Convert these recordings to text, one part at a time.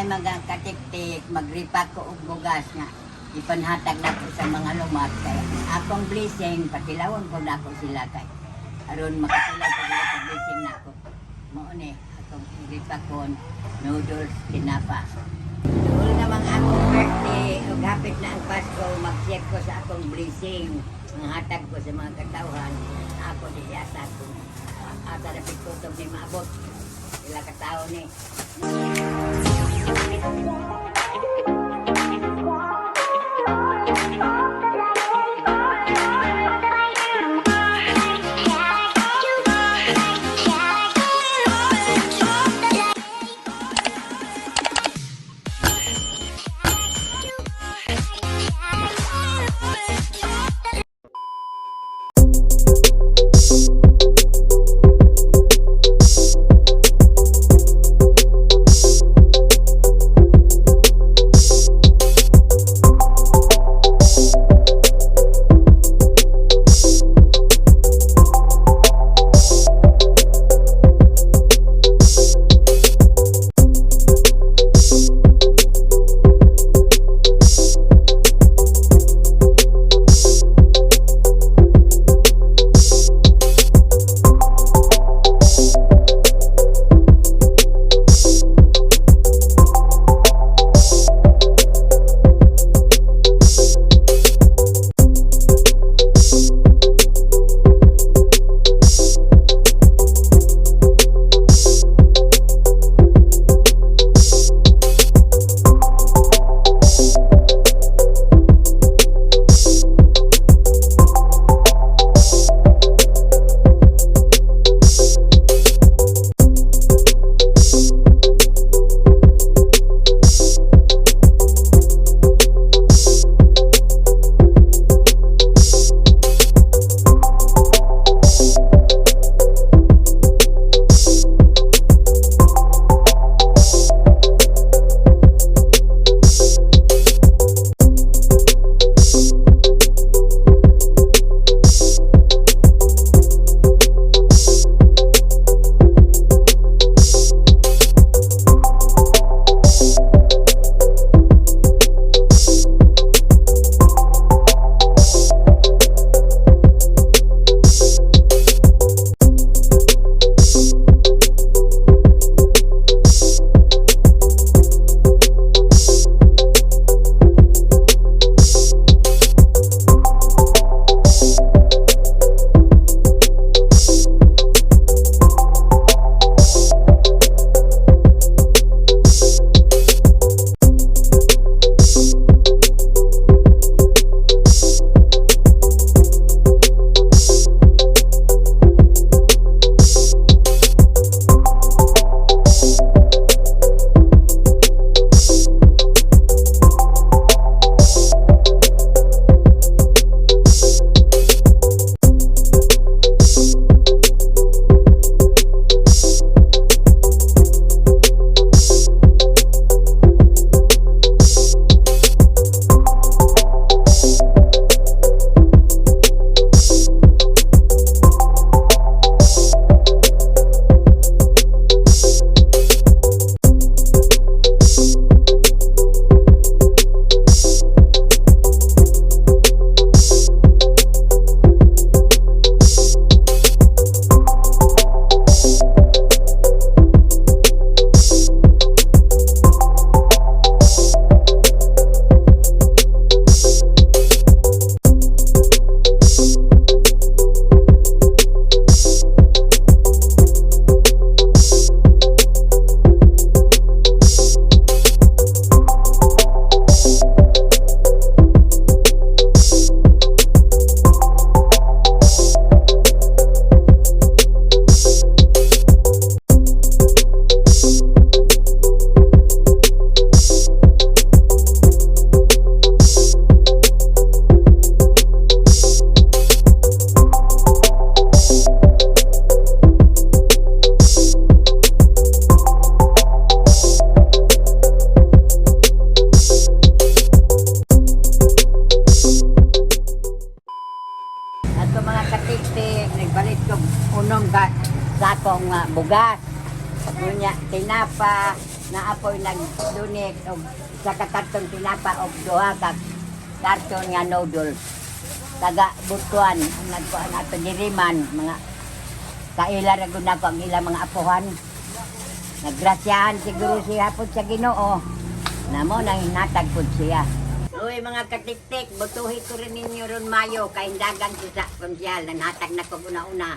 Ay, mga katiktik, magripak ko og bugas nga ipanhatag nako sa mga lumat kay akong blessing patilawon ko nako sila kay aron makatilaw ko sila sa blessing nako. Mao ni akong ripakon, noodles, tinapa. Dool namang akong birthday ug hapit na ang Pasko, mag-share ko sa akong blessing. Ang hatag ko sa mga katawhan, ako di asa kung asa na pikutob ni maabot. Ila katao ni. Ato mga katiktik, nagbalit ko unong sakong bugas. Unya, tinapa. Naapoy nag-donate og sa ka karton tinapa og duha ka karton nga noodles. Taga Butuan ang nagkuan ato diriman, mga kaila ra gud nako ang ilang mga apuhan. Nagrasyahan siguro siya pod sa Ginoo. Namo nang hinatag pod siya. Uy, mga katiktik, butuhi ko rin ninyo ron Mayo kay dagang sa konsyal nanhatag na ko una-una.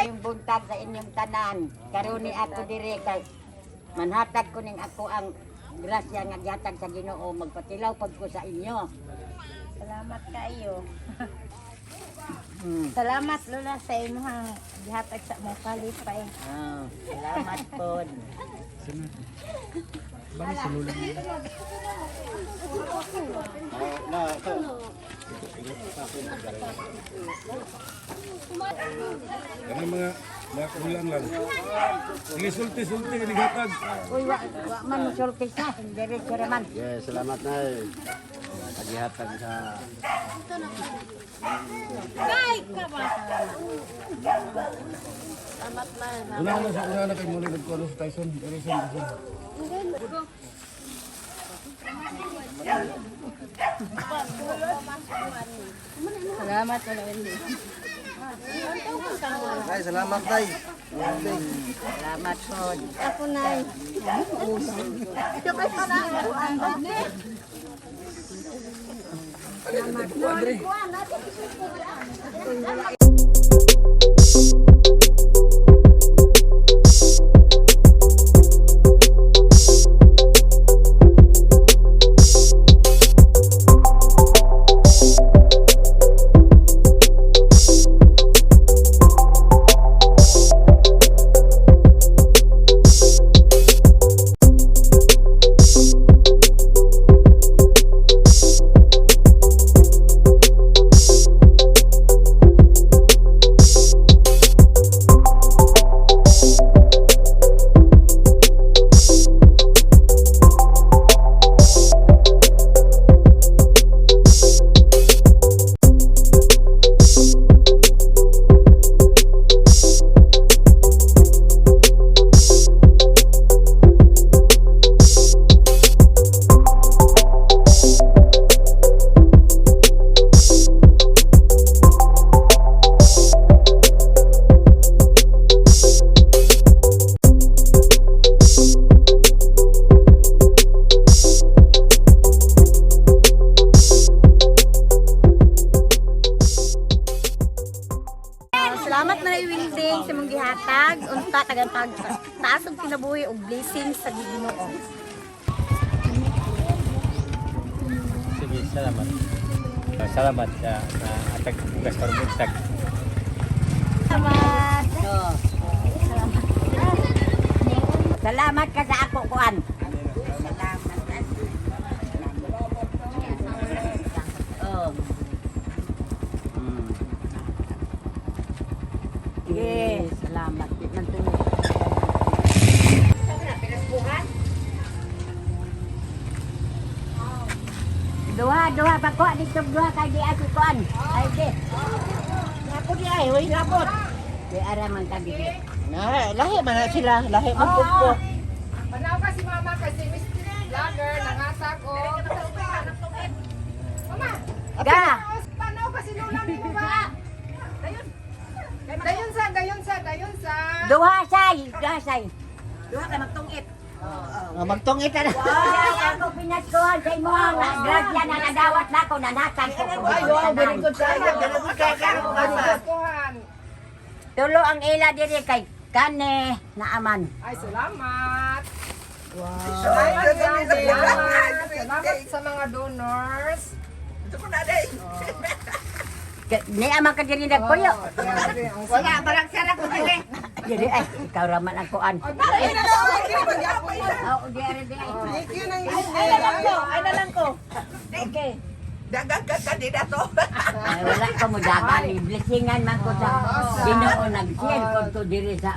Yung buntag sa inyong tanan. Karuni ako dire kay manhatag ko ning ako ang grasya nga gihatag sa Ginoo, magpatilaw pag ko sa inyo. Salamat kayo. Salamat, Lola, sa imong gihatag sa mong kalipay. Ah, salamat pod. Kanang mga kulang lang. Sige, sulti, sulti, inigatag. Uy, wa man musulti sa diretso ra man. Yes, salamat na. Pagihatag sa Una na sa una na kay muli nagkuano sa Tyson. Tyson, Tyson. Salamat, Lola Wendy. Ay, salamat tay. Salamat pod. Ako na. Blessing sa Ginoo. Sige, salamat. Salamat sa atag bugas karong buntag. Salamat. So, salamat ka sa ako kuan. Salamat. Oh. Sige, salamat. Di man tuloy. Duha, duha, pagkuha dito, duha, kay di ako kuan. Ay, di. Ako di ay, way labot. Di ara man ka di. Na, lahi man na sila, lahi man pud ko. Panaw ka si mama kasi Miss Vlogger, nangasak o. Mama, Ga! panaw ka si Lola ni mo ba? Dayon. Dayon sa, dayon sa, dayon sa. Duha say, duha say. Oh, magtungit na. Ay, ako pinaskuhan sa imo nga grasya na nadawat na ako nanatag ko. Ay, wow, very good kayo. Very good kayo. Paskuhan. Tulo ang ila diri kay kane naaman. Ay, salamat. Wow. Salamat, salamat. Salamat sa mga donors. Niaman ka diri nagpuyo. Wala, barang sara ko dili. Diri ay ikaw ra man ang kuan. Oh, di ari di ay. Ay na lang ko, ay na lang ko. Okay. Dagang ka kandidato. Ay, wala ko mo dagan blessingan man ko sa Ginoo nag-share ko to diri sa.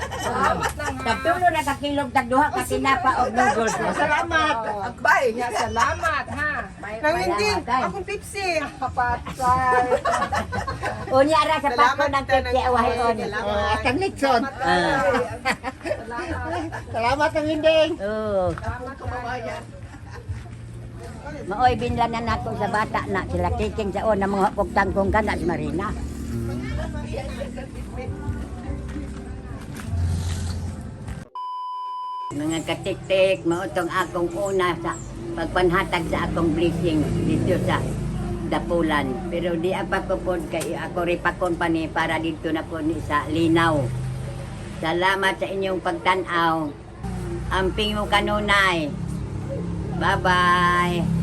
Tagtulo na ka kilog tag duha ka tinapa og noodles. Salamat. Akbay. Ya, salamat ha. Nang hindi, Salamat, ay. akong tipsy. Kapatay. Unya ra sa pako ng tipsi awahi on. Oh, atang litson. Salamat ang hinding. Oo. Maoy binlanan nako sa bata na sila kiking sa ona mga hapog tangkong kana si Marina. Mga katiktik, mao tong akong una sa pagpanhatag sa akong blessing dito sa Dapulan. Pero di apa ko pod kay ako ripakon pa ni para dito na po ni sa Linaw. Salamat sa inyong pagtan-aw. Amping mo kanunay. Bye-bye.